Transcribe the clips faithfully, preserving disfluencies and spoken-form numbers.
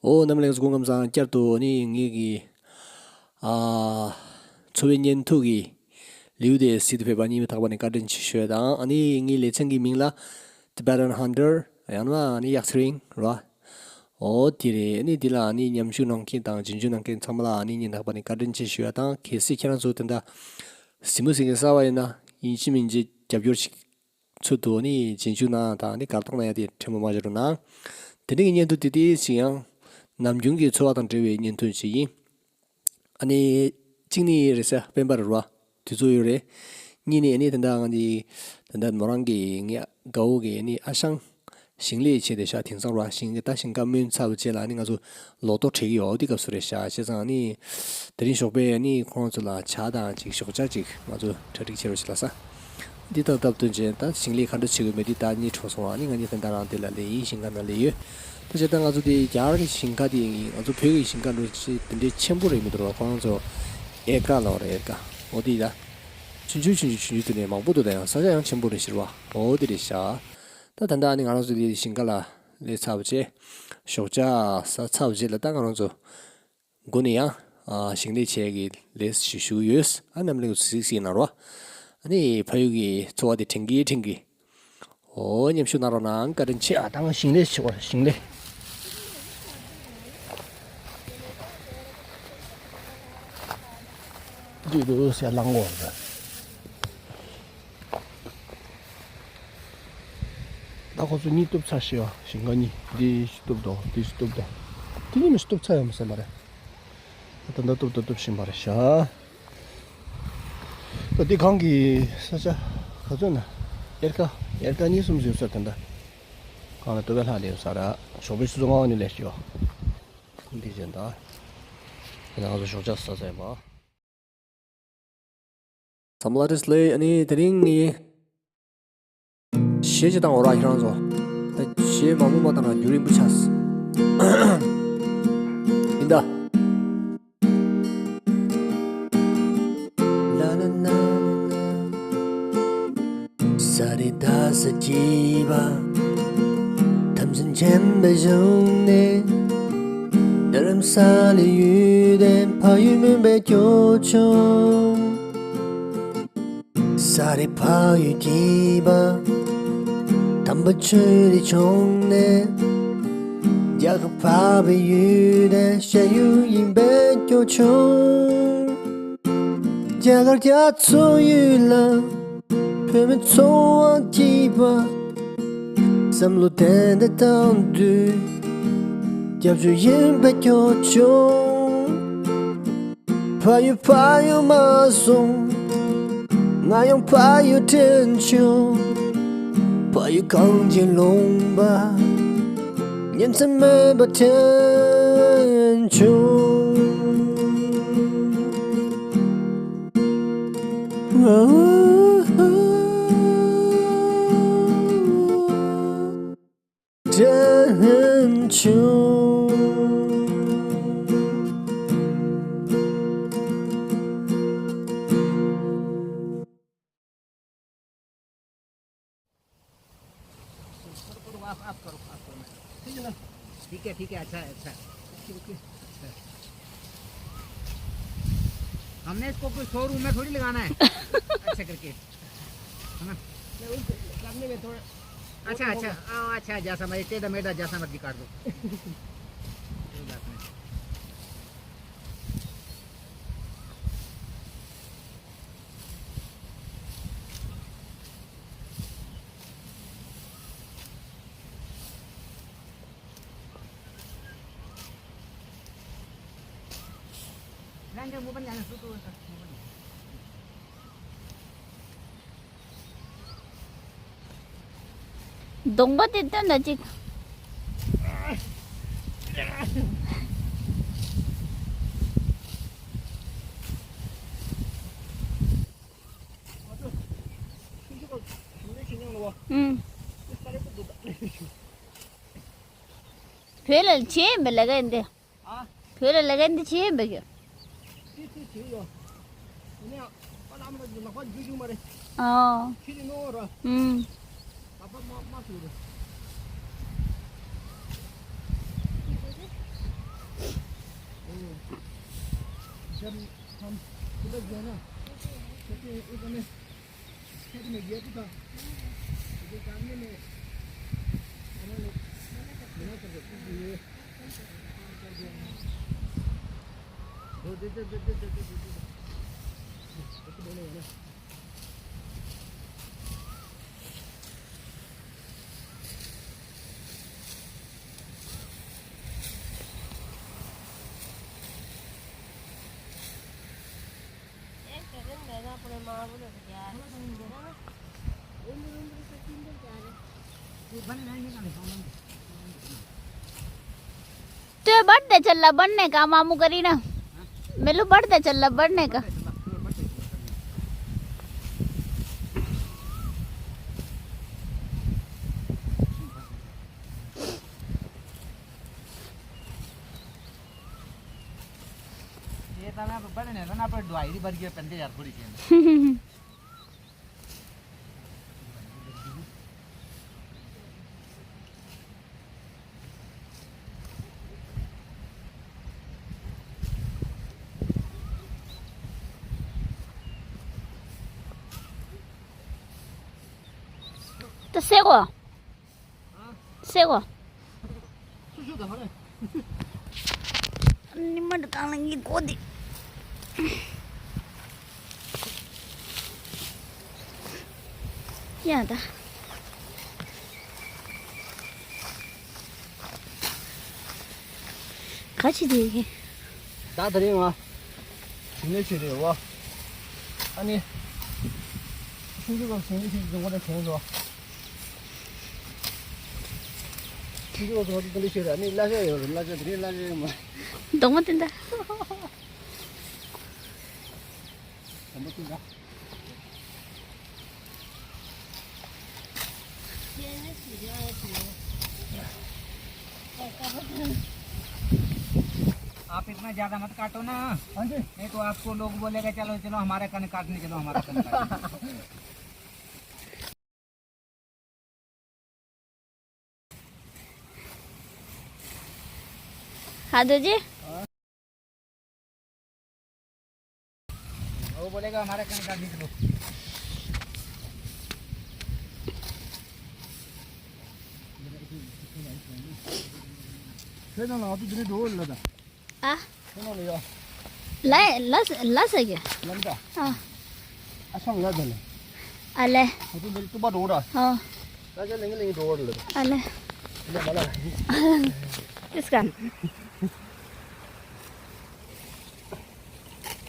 ཨོ་རྣམ་པ་ལྷན་རྒྱས་སྐུ་ཁམས་བཟང་། བསྐྱར་དུ་ཨ་ནི་ངེད་ཀྱི་ཨ་འཚོ་བའི་བརྙན་ཐུང་གི་ལེའུ་དེ་གཟིགས་ཏེ་ཕེབས་པ་སྙིང་ཐག་པ་ནས་བཀའ་དྲིན་ཆེ་ཞུ་ཡ་དང་། ཨ་ནི་ངའི་ལེ་ཚན་གྱི་མིང་ལ་Tibetan Hunter། ཡང་ན་ཨ་ནི་གཡག་རྩེ་རིང་རེད་བ། ཨོ་དེ་རེད། ཨ་ནི་འདི་ལ་ཨ་ནི་མཉམ་ཞུགས་གནང་མཁན་དང་རྗེས་འཇུག་གནང་མཁན་ཚང་མ་ལ་ཨ་ནི་སྙིང་ཐག་པ་ནས་བཀའ་དྲིན་ཆེ་ཞུ་ཡ་དང་། གལ་སྲིད་ཁྱེད་རང་ཚོ་དེ་འདྲ་གཟིགས་མོ་གཟིགས་མཁན་གསར་པ་ཡིན་ན་ཡིན་གཅིག་མིན་གཅིག་རྒྱབ་སྐྱོར་ཞིག་ཚུལ་དུ་ནི་རྗེས་འཇུག་གནང་དང་ནི་དགའ་རྟགས་གནང་ཡ་དེ་ཕྲན་བུ་མ་བྱེད་རོགས་གནང་། དེ་རིང་གི་བརྙན་ཐུང་དེ་དེ་ཞིག་ཡང་ནམ་རྒྱུན་གྱི་འཚོ་བ་དང་འབྲེལ་བའི་བརྙན་ཐུང་ཞིག་ཡིན། ཨ་ནི་གཅིག་ནི་རེད་ཟེར་སྤེན་པ་རེད་བ། དུས་ཚོད་ཡོད་རེད། གཉིས་ནི་ཨ་ནི་ད་ལྟ་ང་འདི་ད་ལྟ་མོ་རང་གི་ངའི་དགའ་བོ་གི་ཨ་ནི་ཨ་ཞང་ཞིང་ལས་བྱས་ཏེ་ཤག་དེང་སང་ར་ཞིང་གི་ད་ཞིང་ཁ་སྨོན་ཚར་བ་བྱས་ལ་ནི་ང་ཚོ་ལོ་ཐོ་བྲེག་གི་ཡོད་དེ་སྐབས་སུ་རེད་ཤག་བྱས་ཙང་ནི་དེ་རིང་ཞོགས་པའི་ནི་ཁོང་ཚོ་ལ་ཇ་དང་ཅིག་ཞོགས་ཇ་ཅིག་ང་ཚོ་གྲ་སྒྲིག་བྱེད་རོགས་བྱེད་ལ་ས། འདི་དང་སྟབས་བསྟུན་བྱས་ད་ཞིང་ལས་ག་འདྲ་བྱེད་དགོས་མེད་འདི་ད་གཉིས་འཕྲོ་སོང་བ་ནི་ང་གཉིས་ད་ལྟ་རང་དེ་ལ་ལས་ཡིན་ཞིང་ཁ་ན་ལས་ཡོད། ད་བྱས་ད་ང་ཚོ་དེ་རྒྱ་གར་གྱི་ཞིང་ཁ་དེ་ང་ཚོ་བོད་ཀྱི་ཞིང་ཁ་འདྲ་ཅིག་དེ་འདྲའི་ཆེན་པོ་རེད་མི་འདུག་ར། ཁོ་རང་ཚོ་ཨེར་ཀ་ལབ་རེད། ཨེར་ཀ་འོ་དེ་ད་ཆུང་ཆུང་ཆུང་ཆུང་ཆུང་ཆུང་དེ་ནས་མང་པོ་འདུག་ད་ཡང་ས་ཆ་ཡང་ཆེན་པོ་རེད་ཤི་ར་བ། འོ་དེ་རེད་ཤག་ད་ད་ལྟ་ནི་ང་རང་ཚོ་དེ་ཞིང་ཁ་ལ་ལས་ཚར་བ་བྱས་ཞོགས་ཇ་ཟ་ཚར་བ་བྱས་ལ་ད་ང་རང་ཚོ་འགོ་ནས་ཡང་ཨ་ཞིང་ལས་བྱས་ཀྱི་ལས་ཞུ་ཞུ་གི་ཡོད། ཨ་རྣམ་གླིང་གཟིགས་གཟིགས་གནང་རོགས། ཨ་ནི་ཕ་ཡུལ་གྱི་འཚོ་བ་དེ་དྲན་གྱིན་དྲན་གྱིན། ཨོ་མཉམ་ཞུགས་གནང་རོགས་གནང་། བཀའ་དྲིན་ཆེ། ཨ་ད་ང་ཞིང་ལས་བྱེད་པ་ཞིང་ལས། འདི་རུ་ཟས་ལང་གོ་རེད། ད་ཁོ་ཚོ་གཉིས་གཏུབ་ཚར་ཤི་བ་ཞིང་ཁ་གཉིས་འདི་ཞིག་གཏུབ་དོ་འདི་ཞིག་གཏུབ་དོ། དེ་གཉིས་མི་ཞིག་གཏུབ་ཚར་ཡོད་མ་ཟེར་མ་རེད། ད་ལྟ་གཏུབ་ད་གཏུབ་བཞིན་པ་རེད་ཤག་ད་འདི་གང་གི་ས་ཆ་ག་ཚོད་ན་ཨེར་ཀ་ཨེར་ཀ་གཉིས་གསུམ་ཟིན་ས་དེ་འདྲ་གང་ལ་སྟོད་པའི་ལྷ་ལས་ས་ར་ཞོགས་པའི་ཆུ་ཚོད་ལྔ་པ་ནས་ལས་ཤི་བ་འདི་བྱས་ད་ང་ཚོ་ཞོགས་ཇ་ཟ་ས་ཡིན་པ། འཚམས་ལ་བཀྲ་ཤིས་བདེ་ལེགས། ཨ་ནི་དེ་རིང་ངས་གཞས་ཅིག་བཏང་འོ་ར་ཁྱེད་རང་ཚོ། ད་གཞས་མང་པོ་མ་བཏང་ན་རྒྱུན་རིང་པོ་ཆགས། ཡིན་ད། ས་རི་ད་ས་ཀྱི་བ། ཐམས་ཅད་མཁྱེན་པའི་གཞུང་ནས། རྡ་རམ་ས་ལའི་ཡུལ་དེ་ཕ་ཡུལ་མུན་པས་སྐྱོ་བྱུང་། ས་རི་ཕ་ཡུལ་གྱི་བ། དམ་པ་ཆོས་རིག་བྱུང་ནས། རྒྱ་གར་འཕགས་པའི་ཡུལ་དེ་ཤ་ཡུལ་ཡིན་པས་སྐྱོ་བྱུང་། རྒྱ་གར་རྒྱ་མཚོ་ཡུལ་ལ། བོད་མི་འཚོ་བ་སྐྱིད་པ། བསམ་བློ་ཏན་ཏན་བཏང་དུས། སྐྱབས་བཅོལ་ཡིན་པས་སྐྱོ་བྱུང་། ཕ་ཡུལ་ཕ་ཡུལ་མ་སོང་། ང་ཡང་ཕ་ཡུལ་དྲན་བྱུང་། ཕ་ཡུལ་གངས་ཅན་ལུང་པ། ཉིན་མཚན་མེད་པ་དྲན་བྱུང་། དྲན་བྱུང་། ठीक है, ठीक है, अच्छा है, अच्छा है। ओके, ओके, अच्छा है। हमने इसको कोई शोरूम में थोड़ी लगाना है। अच्छा करके, है ना? नहीं, उस करने में थोड़ा अच्छा, अच्छा, हाँ, अच्छा, जैसा मैं टेढ़ा मेढ़ा जैसा मर्जी काट दो। कोई बात नहीं। གདོང་པ་དེ་སྟོན་ན་ཅིག་ཨུམ། བོད་ལ་ཆེ་མི་ལ་ག་འདི། ཨ། བོད་ལ་ལས་ཀ་འདི་བྱེད་ཡིན་པ་གི། ཏི་ཏི་བྱེད་ཡོད། ཡིན་ནའང་པ་ལགས་མ་ལགས་པ་འཇུ་འཇུ་མ་རེད། ཨོ། ཁྱེད་ཀྱི་ནོར་ར། ཨུམ། ལག་པ་མ་མ་ཟུག་རེད། हम उधर जो है ना, सबसे ऊपर में खेत में गया तो था, तो सामने में हमारे मना कर दो, ये कर दिया ना। वो दे दे, दे दे, दे दे, दे दे। ऐसे बोलेगा ना। तो बर्थडे चल रहा बढ़ने का, मामू करी ना। मेलू बर्थडे चल रहा बढ़ने का। ये तना बढ़ने ना, पर दुआई दी भर के पेंटे यार, थोड़ी के। ད་སེ་གོ། སེ་གོ། ཉི་མ་འདི་གང་ལ་ངའི་གོ་འདི། ཡ་ད། ག་ཅི་དེ་གི། ད་དེ་རིང་ང་ཞིང་ལས་བྱེད་རེད་བ། ཨ་ནི། ཆུང་ཆུང་སྐབས་ཞིང་ལས་བྱེད་རྒྱུ་འགོ་ནས་བྱས་འགྲོ། ཆུང་ཆུང་སྐབས་ང་ཚོ་དེ་འདྲ་བྱེད་རེད། ཨ་ནི་གླ་ཆ་ཡོད་རེད། གླ་ཆ་དེ་རིང་གླ་ཆ་ཡོད་མ་རེད། གདོང་མ་དེ་འདྲ། དམ་པ་ཀུན་དགའ། आप इतना ज्यादा मत काटो ना। हाँ जी। नहीं तो आपको लोग बोलेगा, "चलो, चलो, हमारा कन काटने चलो, हमारा कन काटने।" हाँ दो जी। वो बोलेगा, "हमारे कहीं का निकलो।" ཁྱེད་རང་ལ་ང་ཚོ་འདི་ནས་འགྲོ་འོས་ལ་ད། ཨ། ཁྱེད་རང་ལ་ཡ། ལ་ལ་ལ་ཟེར་གི། ལམ་ད། ཨ། ཨ་ཤང་ལ་ད་ལ། ཨ་ལེ། ང་ཚོ་འདི་ནས་ཏུ་པ་འགྲོ་ར། ཨ། ད་ཅ་ལེང་ལེང་འགྲོ་འོས་ལ་ད། ཨ་ལེ། ལ་མ་ལ། ཨིས་ཀ།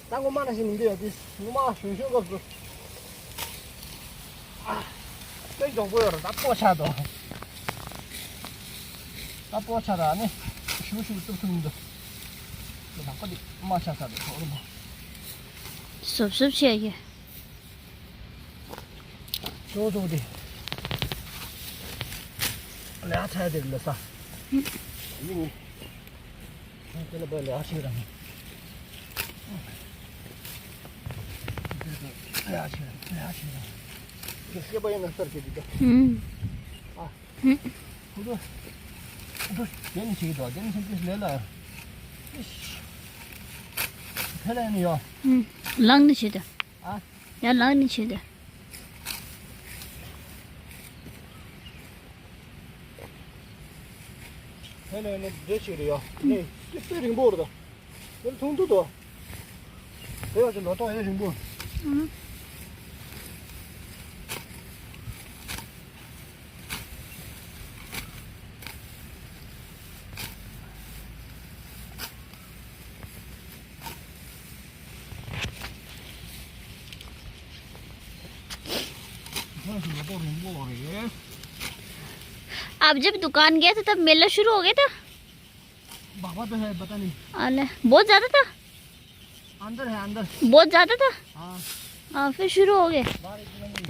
ད་ངོ་མ་ན་ཞིག་མི་འདུག་ཡ། དེ་ངོ་མ་གཞོན་གཞོན་སྐབས་སུ། ཨ། དཔེ་མགྱོགས་པོ་ཡོད་རེད། ད་སྤོ་ཆགས་འདུག་ད་སྤོ་ཆགས་ར་ནི་ཞུ་ཞུ་གཏུབ་ཐུབ་མི་འདུག་དེ་དང་པོ་དེ་མ་ཆགས་ས་རེད། ཁོ་རུ་མ། སོབ་སོབ་བྱས་ཡོད། ཅོ་ཅོ་དེ། ལ་ཚ་དེ་ལ་ས། ཡིན། དེ་ལ་བས་ལ་ཤི་རང་། ལ་ཤི་རང་། ལ་ཤི་རང་། དེ་སྐྱེས་པ་ཡིན་ན་སར་གྱི་དེ་ད། ཨུམ། ཨ། ཁུ་དོ། ཁུ་དོ། དེ་ནི་ཞིག་དོ། དེ་ནི་ཞིག་དེ་ལས་ལ། ཕེ་ལ་ཡིན་ཡོ། ཨུམ། ལང་ནི་ཞིག་དོ། ཨ། ཡ་ལང་ནི་ཞིག་དོ། ཧེ་ནས་ནི་འདྲེ་ཞིག་རེད་ཡ། ནི་སི་སི་རིང་པོ་རེད་ད། དེར་ཐུང་དུ་དོ། དེ་ཡང་ཅི་ལོ་ཏོག་ཡེ་རིང་པོ། ཨང་། आप जब दुकान गए थे तब मेला शुरू हो गया था? बाबा तो है, पता नहीं। अले, बहुत ज्यादा था? अंदर है, अंदर। बहुत ज्यादा था? हाँ। हाँ, फिर शुरू हो गए। बाहर इतना नहीं।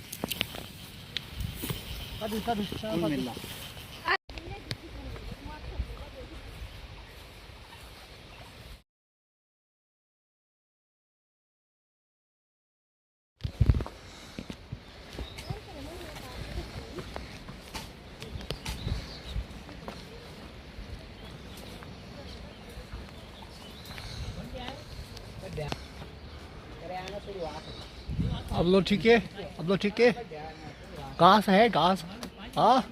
कभी, कभी, कभी। आप लोग ठीक है? आप लोग ठीक है? घास है, घास। हाँ।